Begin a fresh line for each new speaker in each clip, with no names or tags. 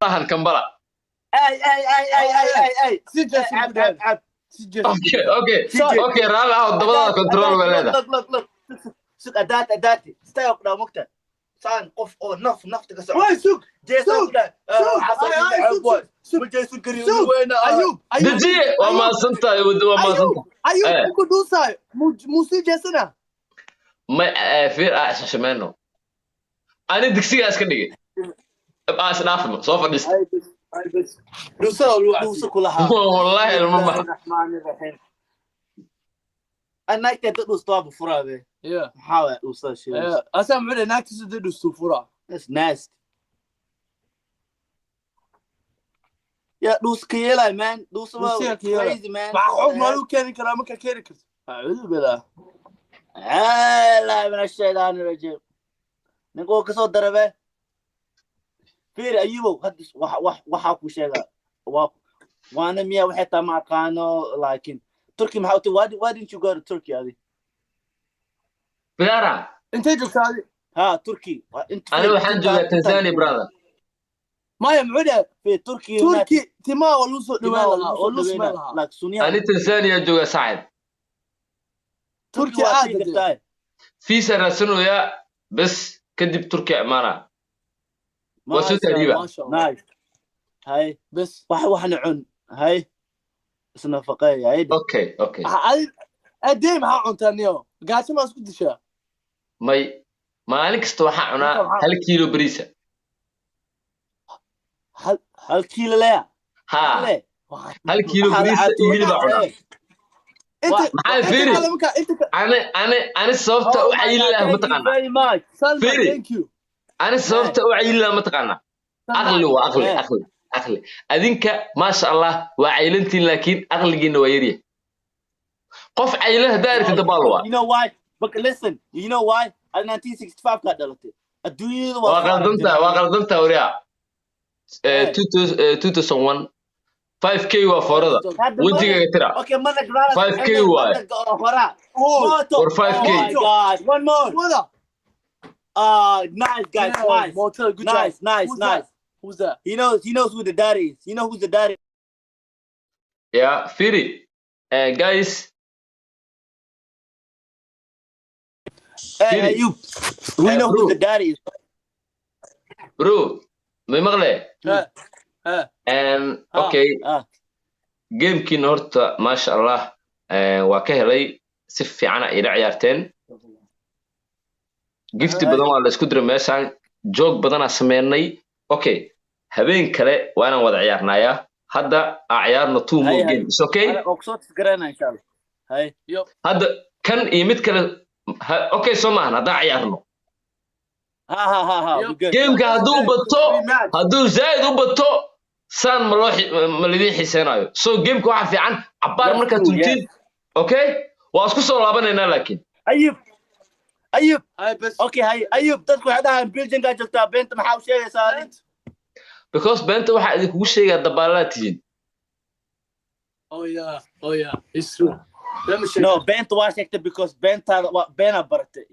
Lahan Kambala.
Ay, ay, ay, ay, ay, ay, ay.
Si jees.
Cab, cab, cab.
Si jees.
Okay.
Sorry.
Okay, raalli ah, dabadaada control baa leedahay.
Look, look, look. Sug, adaati, adaati. Stay up now, mugta. Saan qof oo naf nafta ka socdo.
Way, sug.
Jeesan
Sug,
ku dhahay.
sug.
Waxaa soo
Ay, ay,
dhigay
sug,
boy.
sug.
Ma jeesan kariyo,
Sug.
weyna.
Ayub, Ayub.
Dejiye, waa mahadsantahay, waa mahadsantahay.
Ayub.
Eh.
Ku dhuusaayo muu sii jeesana.
Ma fiir, ah, isxishmeyno. Ani digsigaa iska dhigay, ah, isdhaafno, soo fadhiista.
Ay bas, ay bas, dhuusada lagu
Dhuusa
casiyo.
Ku lahaa.
Wallahi ilmo ma
Bismillaahi raxmaani. Naagta dad dhuusta waaba furaabe. Maxaa waay dhuusada sheegaysa?
Yeah, asaa muxuu dhahay, naagtiisa dee dhuustuu furaa.
That's nasty. Yeah, dhuus ka yeelay, man. Dhuusa waa
Dhuusiga ka yeelay.
crazy, man.
Maxaa xoog maalu keeni karaa markaa keeni karto? Acuudu billaah.
Alaahi min ashaydaani rajiim. Ninka wuu kasoo darabe. Fiiri, Ayubow, hadda wax waxaa ku sheegaa. Waa waana miya waxay taa ma aqaano, laakiin Turkey maxaa u tiri? Why didn't you go to Turkey, adi?
Bidaara.
Intay joogtaa adi?
Ha, Turkey. Waa
Ani waxaan joogaa Tanzania, brother.
Maya, muxuu dhahay?
Fiiri, Turkey.
Turki timaha waa lagu soo
timaha
dhaweyn
waa
lahaa
lagu
oo
soo
lagu samayn
dhaweynaa.
lahaa.
Like sunniyaha.
Ani Tanzania joogaa, saaxib.
Turki
waa
aad
sii
dee.
kartaa.
Visa raadsanayaa bes, kadib Turkiya imaanaa, waa soo
Masha
tahriiba.
Allah.
Maasha Allah.
Nice. Hay.
Bes.
Wax waxna cun. Hay. Isnafaqeey. Hay.
Okay.
Adi adee maxaa cuntaa, niyo? Gaajo maa isku dishaa?
May, maalin kasta waxaa cunaa
Marka
1 kiilo bariisa.
Hal
1 kiilo leya.
Ha.
Le.
1 kiilo
Waxaa la
bariisa iyo hilib baa cunaa.
Inta
Maxaa
inta
fiiri?
kale markaa inta
Ani sababta u cayili lahaa
Thank you
mataqaanaa?
very much.
Salma.
Fiiri.
Thank you.
Ani sababta u cayili lahaa mataqaanaa? Aqli waa aqli.
Eh.
Aqli, aqli. Adinka, maasha Allah, waa caylantiin, laakiin aqligiina waa yaryahay. Qof caylan haddaa aragtid, dabaal waa.
You know why? But listen, you know why? At 1965 ka dhalatay. Adduunyada
waa
soo
qaldantaa,
aragtay.
waa qaldantaa, wariyaa. 2001 5K waa foorada
Hadda
wejigaaga tira.
Okay, mana gadaal.
5K waaye.
Horaa.
Oh,
Moto.
War 5K.
Oh my God. One more.
wada.
Nice guys,
Yeah,
nice.
Motel, good job.
Nice, nice,
Who's
nice.
that? Who's that?
He knows he knows who the daddy is. You know who's the daddy?
Ya firi, guys.
Hey,
Firi.
hey, you. We
Hey,
know
bro.
who the daddy is.
Bro, may maqle?
Eh, eh.
Okay.
Ah.
Gamekiina horta, maasha Allah, waa ka helay, si fiicana ila ciyaarteen. Gifti badan waa la isku diray meeshaan, joog badanaa sameynay. Okay, habeen kale waa inaan wada ciyaarnayaa. Hadda aa ciyaarno two more
Hay, hay.
games, okay?
Oo kusoo tisgarayna, insha Allah. Hay.
Hadda kan iyo mid kale okay, soo maahan haddaan ciyaarno?
Ha ha ha ha.
Yep.
We good.
Gameka hadduu bato,
Rematch.
hadduu zaa'id u bato, saan ma loo ma lidin xiiseenaayo. So gameka waxaa fiican cabbaar
That's
markaad
true,
tuntiin. Okay, waa isku soo laabanaynaa laakiin.
Ayub. Ayub.
Ay bes.
Okay, hay. Ayub, dadku waxay dhahaan Belgium-kaa joogtaa, beenta maxaa u sheegaysaa adi?
Because beenta waxaa idinkugu sheegaa dabaalaad tihiin.
Oh yeah, oh yeah, it's true. Let me shake.
No, beenta waa sheegtay because beentaada waa beenaa baratay.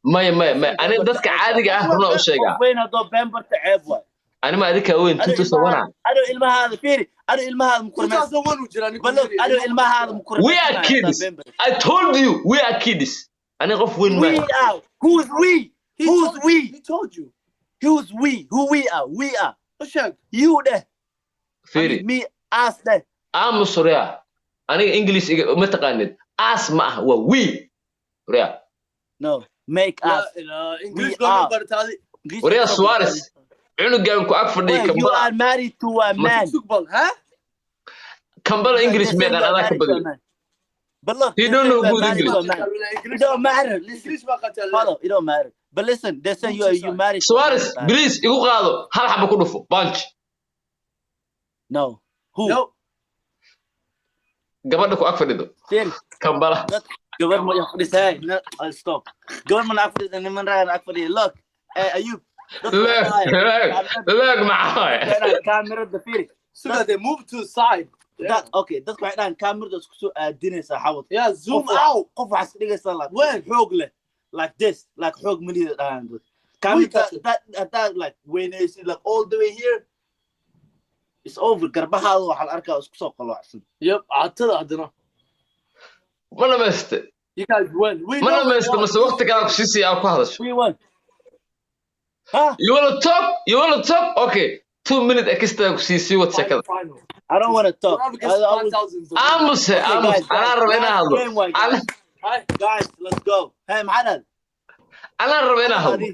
Maya, maya, maya, ani dadka caadiga ah runaa u sheegaa.
Qof weyn haddoo been barta, ceeb waay.
Ani ma adinkaa weyn? 2001.
Adigo ilmahaada fiiri, adigo ilmahaada ma kurmaysan.
2001 uu jiraa ninka.
But look, adigo ilmahaada ma kurmaysan.
We are kids. I told you we are kids. Ani qof weyn
We
ma
are. Who's we?
He
Who's
told
we?
you. He told you.
Who's we? Who we are? We are.
U sheeg.
You dheh.
Fiiri.
Me, us dheh.
Aamus, ria. Aniga English iga ma taqaanid. As ma ah, waa we, ria.
No, make
La
us.
ilaha, English
We
looma
are.
barta adi.
Wariyaa Suarez, cunugan ku ag fadhiya.
Wait, you
Kambala.
are married to a man.
Sugbal, ha?
Kambala English
They say
meeqan
you are
adaa ka
married to a
badiyo.
man. But look,
He
they
don't
say
know
you are
good
married
English.
to a man. It don't matter. Listen,
English baa qataa.
follow. It don't matter. But listen, they say you married to a
Suarez,
man.
please igu qaado, hal xaba ku dhufo bunch.
No. Who?
No.
Gabadha ku ag fadhido.
Then
Kambala.
Gabar ma fadhisaa. No, stop. Gabar ma ag fadhisa, niman ragan ag fadhiya. Look, hey, Ayub.
Look, look, look, maxaa waay?
Kaamirada fiiri.
So that they move to the side.
Dad, okay, dadku waxay dhahaan kaamirada isku soo aadinaysaa xawad.
Yeah, zoom
Qof
out.
Qof waxaa iska dhigaysaa like
When?
Xoog leh, like this, like xoog malida dhahaan dad. Kaamirada
kaasi.
Haddaad like weynaysid like all the way here. It's over. Garbahaada waxaa la arkaa isku soo qaloocsan.
Yep, caatada haddana.
Ma dhamayste?
You guys win. We
Ma
know we
dhamayste
won.
Mase waqti kale ku sii siiya aad ku hadasho?
We won. Huh?
You wanna talk? You wanna talk? Okay, 2 minute extra ku sii, sii wad sheekada.
Final.
I don't want to talk.
We're up against 5,000.
Aamuse.
Okay,
Aamus.
guys,
Anaa
guys,
raba inaan
last
hadlo.
game waay, guys.
Hi.
Guys, let's go. Hey, maxaa?
Anaa raba inaan hadlo.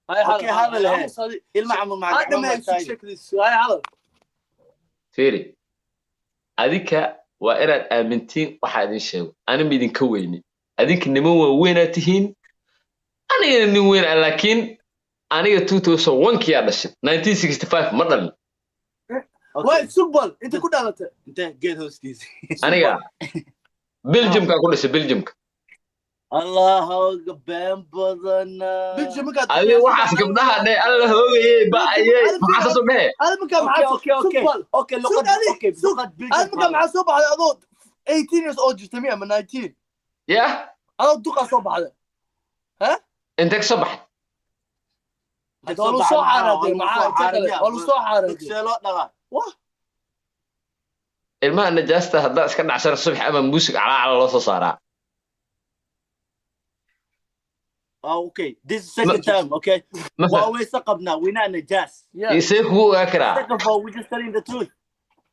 Hi,
Okay, hadal, hey. Ilma camal maca
Hadda ma
gacmaha
isu
taagi.
sheekadiisu. Hi, hadal.
Fiiri, adinka waa inaad aamintiin waxaa idin sheego. Ani ma idinka weyni, adinka niman waaweynaa tihiin, anigana nin weyn ah, laakiin aniga 2001 kiyaa dhashay, 1965 ma dhalin.
Okay.
Wait, Sugbal, inta ku dhalatay?
Intee geed hoostiisa.
Aniga Belgiumkaa ku dhashay, Belgiumka.
Allah hooga been badana.
Belgium markaad
Adiga waxaas gabdhaha dhe, alla hoogayey ba'ayey, maxaa saas u dhehe?
Adiga markaa
Okay,
maxaa
okay.
Sugbal.
Okay, luqad
Sug, adi,
okay,
sug.
luqad
Adiga
Belgium.
markaa maxaa soo baxday adoo 18 years old jirta miya ama 19?
Yah.
Adoo duqaa soo baxday.
Intee ka soo baxay?
Hadda waa lagu soo xaaraadey, maxaa inta kale? Waa lagu soo xaaraadey.
Dugsee loo dhalaa?
Wah.
Ilmaha najaasta haddaa iska dhacsana subax ama muusig calaacala loo soo saaraa.
Oh, okay. This is second time, okay?
Ma
Waa wayse qabnaa, we're not najaas.
Yeah.
See kugu ogaa karaa?
Second of all, we're just telling the truth.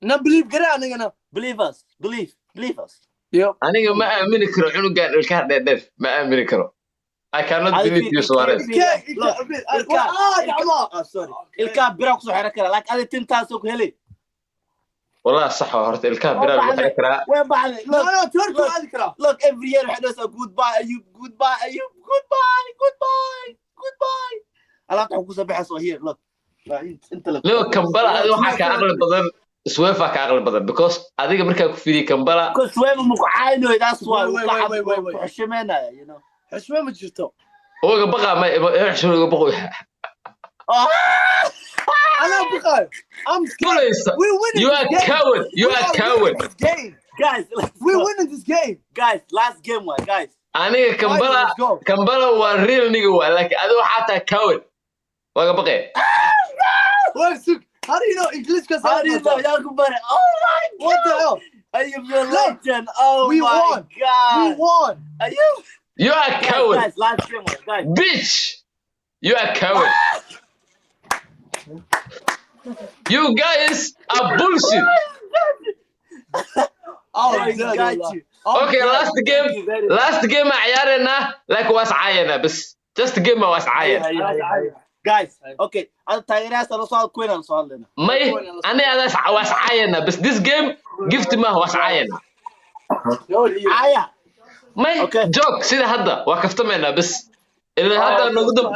Na believe garee anigana.
Believe us. Believe. Believe us.
Yep.
Aniga ma aamini karo cunugan ilkaha dheerdheer, ma aamini karo. I cannot
I
believe
feel-
you, Suarez.
Look,
Ilka, ah, gacmaha.
Ah, sorry. Ilkaha biraa kusoo xiran karaa, laakiin adi tintaasoo ku helay.
Wallahi sax waa, horta ilkaha biraa lagu xiran karaa.
Way baxday.
No,
Look,
no, Turkey
look.
aadi karaa.
Look, every year waxay dhahaysaa goodbye, Ayub, goodbye, Ayub, goodbye, goodbye, goodbye. Alaabta waxaa kusoo baxaysa waa here, look. Waa inta la.
Leo Kambala, adiga waxaa kaa aqli badan Swefa kaa aqli badan, because adiga markaa ku fiiriye Kambala.
Because Swefa ma ku caaynayo, that's why.
Wait, wait, wait, wait, wait.
Ku xishimeynaya, you know.
Xushmad ma jirto.
Uga baqa ma xishmad uga baqo.
Ah!
Anaa baqaayo. I'm scared.
Fulaysa.
We winning
You
this
are
game.
coward. You
We
are
are
coward.
winning this game.
Guys, let's
We
go.
winning this game.
Guys, last game waay, guys.
Aniga Kambala.
Let's go.
Kambala waa real nigga waa, laakiin adiga waxaa tahay coward, waga baqee.
Wait, Sug. How do you know English? Cause
How do you know? Yaa ku bare. Oh my God.
What the hell?
Ayub, you're a
Look,
legend. Oh
we
my
won.
God.
We won.
Ayub.
You are
Guys,
coward.
guys, last game waay, guys.
Bitch, you are coward. You guys are bullshit.
Oh,
Guys,
dead,
got
wallah.
you.
I'm
Okay,
dead.
last game.
Thank you very much.
Last game aa ciyaaraynaa, laakiin waa iscaayanaa bas, just game waa iscaayana.
Hey, hey, hey. Guys, okay. Ada taageerayaasha la soo hadl, kuween aan soo hadlayna.
May, ani adaa waa iscaayana bas. This game gift maaha, waa iscaayana.
Caaya.
May.
Okay.
Joke sida hadda waa kaftamaynaa bas, ilaa hadda noogu dam.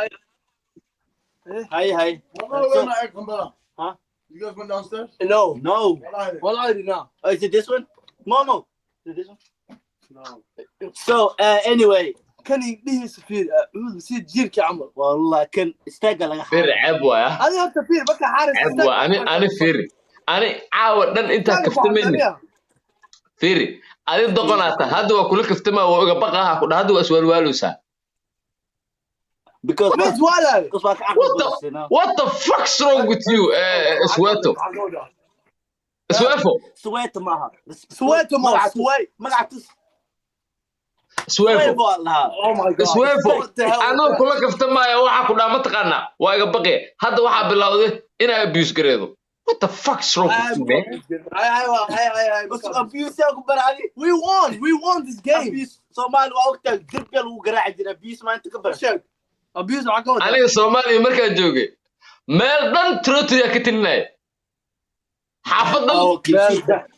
Hay, hay.
Huh?
Huh?
You guys went downstairs?
No.
No.
Wallahi.
Wallahi not.
Oh, is it this one? Momo. Is it this one?
No.
So, anyway,
Kan indhihiisa fiir, si jiirka camal.
Wallah kan istaaga laga
Fiir, ceeb waaya.
Adiga horta fiir marka xaaris.
Ceeb waa. Ani fiiri, ani caawa dhan intaa kaftamayni. Fiiri, adi doqonaata, hadda waa kula kaftamaa, waa uga baqaha ku dha, hadda waa iswaalwaaluysaa.
Because
Miss walaal.
because waa ka caqli
What the
badan, you know.
What the fuck's wrong with you, Sweto? Swefo.
Sweeto maaha.
Sweeto ma
Magaca tus.
Sway.
Magaca tus.
Swefo.
Sweefo aa lahaa.
Oh my God.
Swefo.
What the hell?
Anoo kula kaftamaya waxaa ku dhaa mataqaanaa waa iga baqe, hadda waxaa bilowday inaa abuse gareedo. What the fuck's wrong with you, man?
Bas abuse yaa ku bara adi.
We won. We won this game.
Abuse Soomaali waa ogtahay, dirbiga lagu garaaci jiray. Abuse maanta ka bara.
Sheeg. Abuse waxaa ka wadaa.
Aniga Soomaaliya markaan joogay meel dhan trotiyaa ka tilinaya xaafad dhan.
Okay.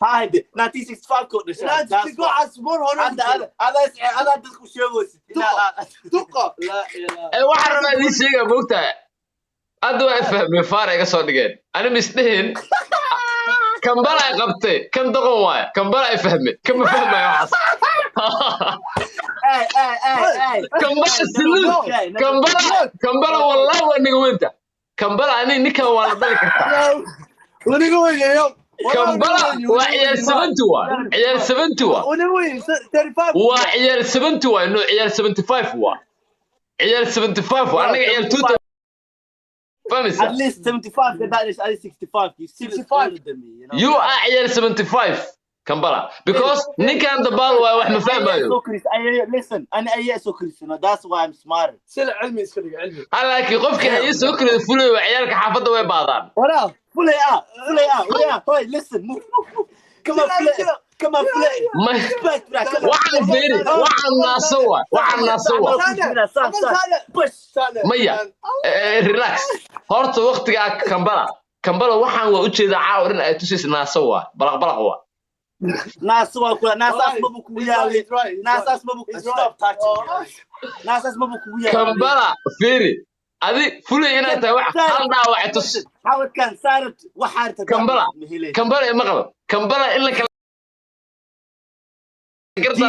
Hayde, 1965 ko dhashay. That's why.
Waxaas mar hore.
Hadda adaa dadku sheegaysid.
Duqa. La ilaaha.
Ee, waxaan rabaa idiin sheegaa, moogtahay hadda waa fahmeen, faara iga soo dhigeen. Ani misdhehin Kambala ay qabtay, kan doqon waaya, Kambala ay fahmay, kama fahmayo waxaas.
Hey, hey, hey, hey.
Kambala salute. Kambala, Kambala, wallahi waa niga weynta Kambala. Ani ninkan waa la dhali kartaa.
Waniga weyneeyo.
Kambala waa ciyaal 70, waa ciyaal 70 waa.
Waniga weyn 35.
Waa ciyaal 70 waa, no, ciyaal 75 waa, ciyaal 75 waa, anaga ciyaal 2000. Fahmaysa?
At least 75, that is at least 65. You still
65.
older than me, you know.
You are ciyaal 75, Kambala, because ninkan dabaal waay, wax ma fahmayo.
So Chris, listen, ani ayaa soo korisano. That's why I'm smarter.
Sila cilmi iska dhiga cilmi.
Ha, laakiin qofkii haye soo korida fulay waa ciyaalka xaafadda way baadaan.
Waraa.
Fulay ah, fulay ah, fulay ah. Hey, listen, move, move, move. Come on, fulay. Come on, fulay.
Ma
Respect, bro. Come on.
Waxaan fiiri, waxaan naaso waay, waxaan naaso waay.
San, san. Push.
Maya. Relax horta waqtigaa, Kambala. Kambala, waxaan waa ujeedaa caawa dhan ay tusaysa naaso waa balaq balaq waa.
Naas waa kula, naasaas mabu kugu yaalay. Naasaas mabu. Stop touching me. Naasaas mabu kugu yaalay.
Kambala, fiiri, adi fulay inaad tahay wax hal dhaawac tus.
Xawadkan saarat waxaad
Kambala. Kambala, ima qabo Kambala in la kala gardaada.